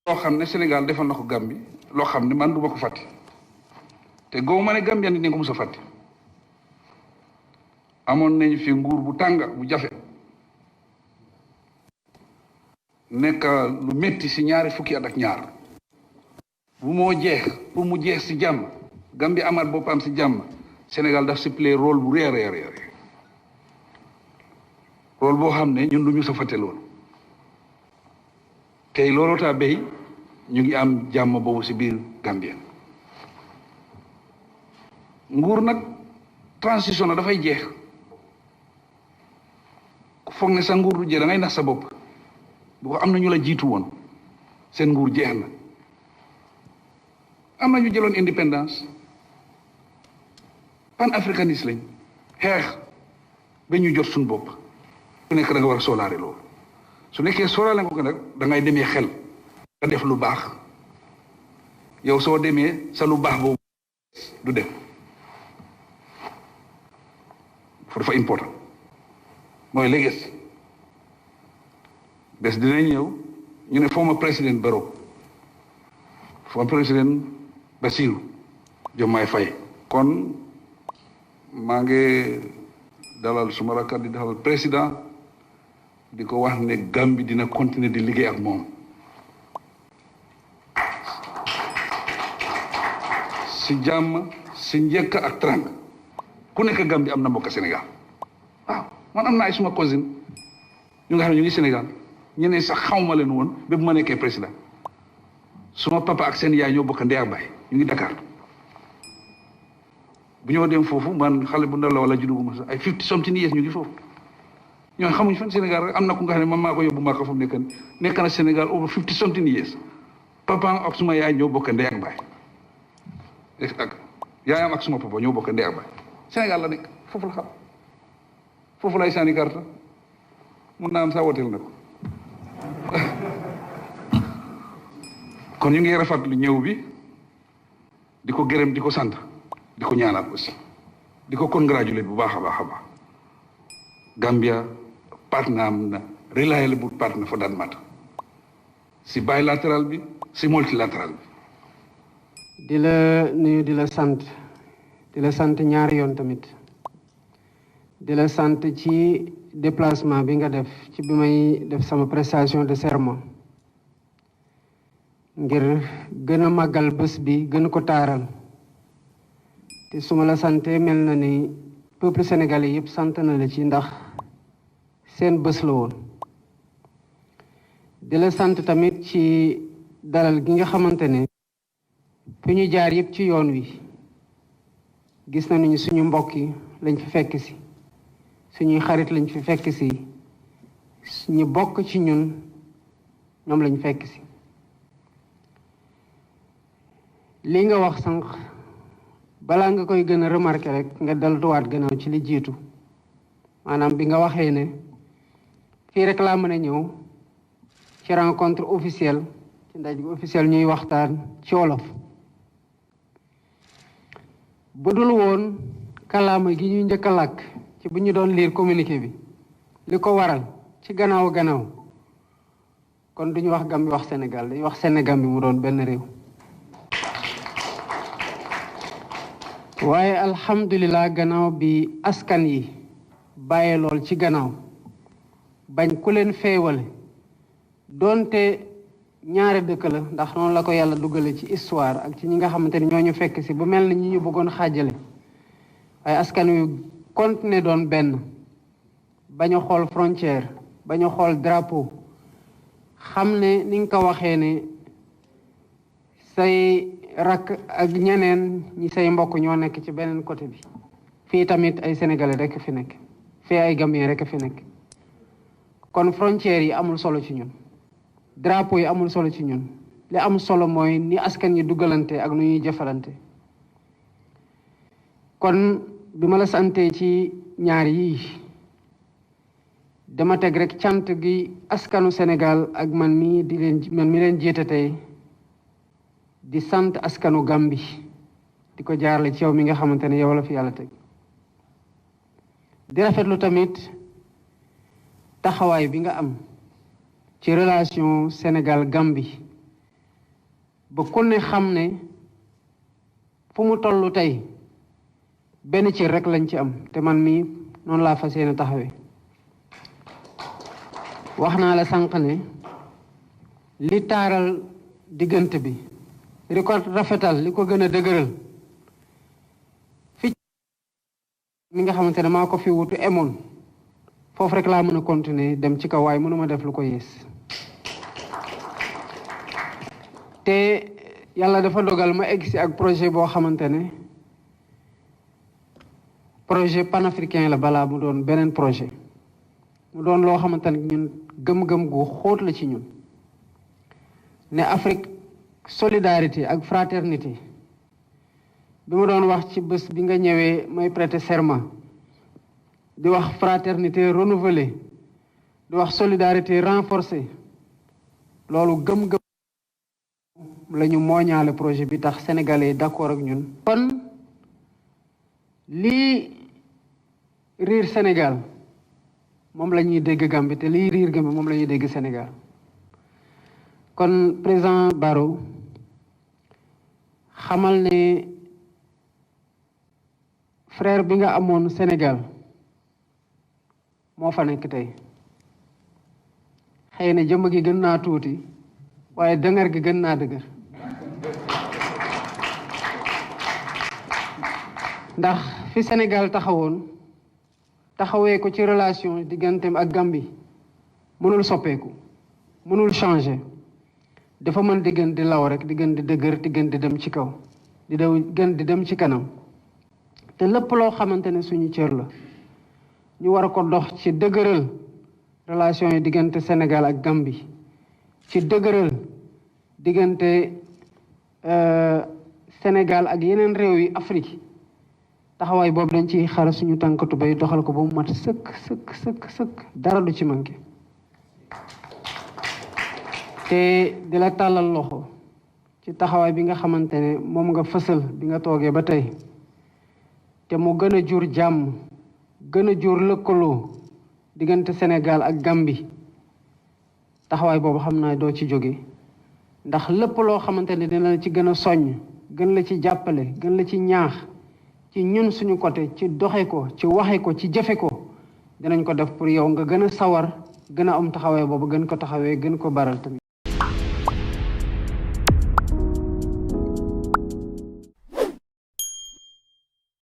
loo xam ne Sénégal defal na ko Gambie loo xam ne man du ma ko fàtte te góob ma ne Gambien ni ko mos a fàtte amoon nañu fi nguur bu tàng bu jafe nekk lu métti si ñaari fukki at ak ñaar bu moo jeex pour mu jeex si jàmm Gambie amaat boppam si jàmm Sénégal daf si play rôle bu réer rôle boo xam ne ñun du ñu sa fàtte loolu tey looloo taa béy ñu ngi am jàmm boobu si biir Gambien nguur nag transition na dafay jeex foog ne sa nguur du jeex da ngay nax sa bopp bu ko am na ñu la jiitu woon seen nguur jeex na am na ñu jëloon indépendance pan-africaniste lañ xeex ba ñu jot suñu bopp su nekk da nga war a sóolaare loolu su nekkee sóolaale nga ko nag da ngay demee xel nga def lu baax yow soo demee sa lu baax boobu du dem dafa important mooy léegi bés dina ñëw ñu ne former président Barrow former président Bassirou Diomaye Faye kon maa ngi dalal suma rakkat di dalal président di ko wax ne Gambie dina continuer di liggéey ak moom si jàmm si njëkk ak trang ku nekk Gambie am na mbokk Sénégal waaw man am na ay suma cousine ñu nga xam ne ñu ngi Sénégal ñeneen sax xawma leen woon ba bu ma nekkee président suma papa ak seen yaay ñoo bokk ndey ak baay ñu ngi Dakar bu ñoo dem foofu man xale bu ndaw la wala judduguma sax ay 50 something years ñu ngi foofu ñoo xamuñ fan Sénégal rek am na ku nga xam ne man maa ko yóbbu maa ko fa mu nekk na Sénégal over 50 something years papa ak suma yaay ñoo bokk ndey ak baay ak yaayam ak suma papa ñoo bokk ndey ak baay Sénégal la nekk foofu la xam foofu lay sànni carte mun naa am saa woteel na ko kon ñu ngi rafetlu ñëw bi di ko gërëm di ko sant di ko ñaanal aussi di ko congratulate bu baax a baax a baax Gambia partner am na reliable partner for that matter si bilatéral bi si multilatéral bi. di la nuyu di la sant ñaari yoon tamit di la sant ci déplacement bi nga def ci bi may def sama prestation de serment ngir gën a màggal bés bi gën ko taaral te su ma la sante mel na ni peuple sénégalais yëpp sant na la ci ndax seen bés la woon di la sant tamit ci dalal gi nga xamante ne fi ñu jaar yëpp ci yoon wi gis nañu suñu mbokk yi lañ fi fekk si suñuy xarit lañ fi fekk si ñu bokk ci ñun ñoom lañ fekk si li nga wax sànq balaa nga koy gën a remarqué rek nga delluwaat gannaaw ci li jiitu maanaam bi nga waxee ne fii rek laa mën a ñëw ci rencontre officielle ci ndaje officiel ñuy waxtaan ci wolof bu dul woon kalaama gi ñuy njëkk a làkk ci bu ñu doon lire communiqué bi li ko waral ci gannaaw kon duñu wax Gambie wax Sénégal dañuy wax Sénégal bi mu doon benn réew waaye alhamdulilah gannaaw bi askan yi bàyyee lool ci gannaaw bañ ku leen feewale doonte ñaari dëkk la ndax noonu la ko yàlla dugale ci histoire ak ci ñi nga xamante ni ñoo ñu fekk si bu mel ni ñi ñu bëggoon xaajale waaye askan wi continué doon benn bañ a xool frontière bañ a xool drapeau xam ne ni nga ko waxee ne say rakk ak ñeneen ñi say mbokk ñoo nekk ci beneen côté bi fii tamit ay sénégalais rek fi nekk fii ay gambien rek fi nekk kon frontières yi amul solo ci ñun drapeau yi amul solo ci ñun li am solo mooy ni askan yi dugalante ak nu ñuy jëfalante kon bi ma la santee ci ñaar yii dama teg rek cant gi askanu Sénégal ak man mi leen jiite tey di sant askanu Gambie di ko jaarale ci yow mi nga xamante ne yow la fi yàlla teg di rafetlu tamit taxawaay bi nga am ci relation Sénégal Gambie ba ku ne xam ne fu mu toll tey benn cër rek lañ ci am te man mii noonu laa fas yéene taxawee wax naa la sànq ne li taaral diggante bi li ko rafetal li ko gën a dëgëral fi mi nga xamante ne maa ko fi wutu emoon foofu rek laa mën a continuer dem ci kaw waaye mënuma def lu ko yées te yàlla dafa dogal ma egg si ak projet boo xamante ne projet panafricain la balaa mu doon beneen projet mu doon loo xamante ne ñun gëm-gëm gu xóot la ci ñun ne Afrique solidarité ak fraternité bi ma doon wax ci bés bi nga ñëwee may prêter serment di wax fraternité renouvelée di wax solidarité renforcée loolu gëm-gëm la ñu mooñaale projet bi tax sénégalais yi d'accord ak ñun kon lii riir Sénégal moom la ñuy dégg Gambie te lii riir Gambie moom la ñuy dégg Sénégal kon président Barrow xamal ne frère bi nga amoon Sénégal moo fa nekk tey xëy na jëmm gi gën naa tuuti waaye dëngar gi gën naa dëgër ndax fi Sénégal taxawee ko ci relation digganteem ak Gambie mënul soppeeku mënul changer dafa mën di gën di law rek di gën di dëgër di gën di dem ci kaw di gën di dem ci kanam te lépp loo xamante ne suñu cër la ñu war a ko dox ci dëgëral relation yi diggante Sénégal ak Gambie ci dëgëral diggante Sénégal ak yeneen réew yi Afrique taxawaay boobu dañ ci xara suñu tànkatu bay doxal ko ba mu mat sëkk dara du ci manqué te di la tàllal loxo ci taxawaay bi nga xamante ne moom nga fësal bi nga toogee ba tey te mu gën a jur jàmm gën a jur lëkkaloo diggante Sénégal ak Gambie taxawaay boobu xam naa doo ci jóge ndax lépp loo xamante ne dina la ci gën a soññ gën la ci jàppale gën la ci ñaax ci ñun suñu côté ci doxe ko ci waxe ko ci jëfe ko dinañ ko def pour yow nga gën a sawar gën a am taxawaay boobu gën ko taxawee gën ko baral tamit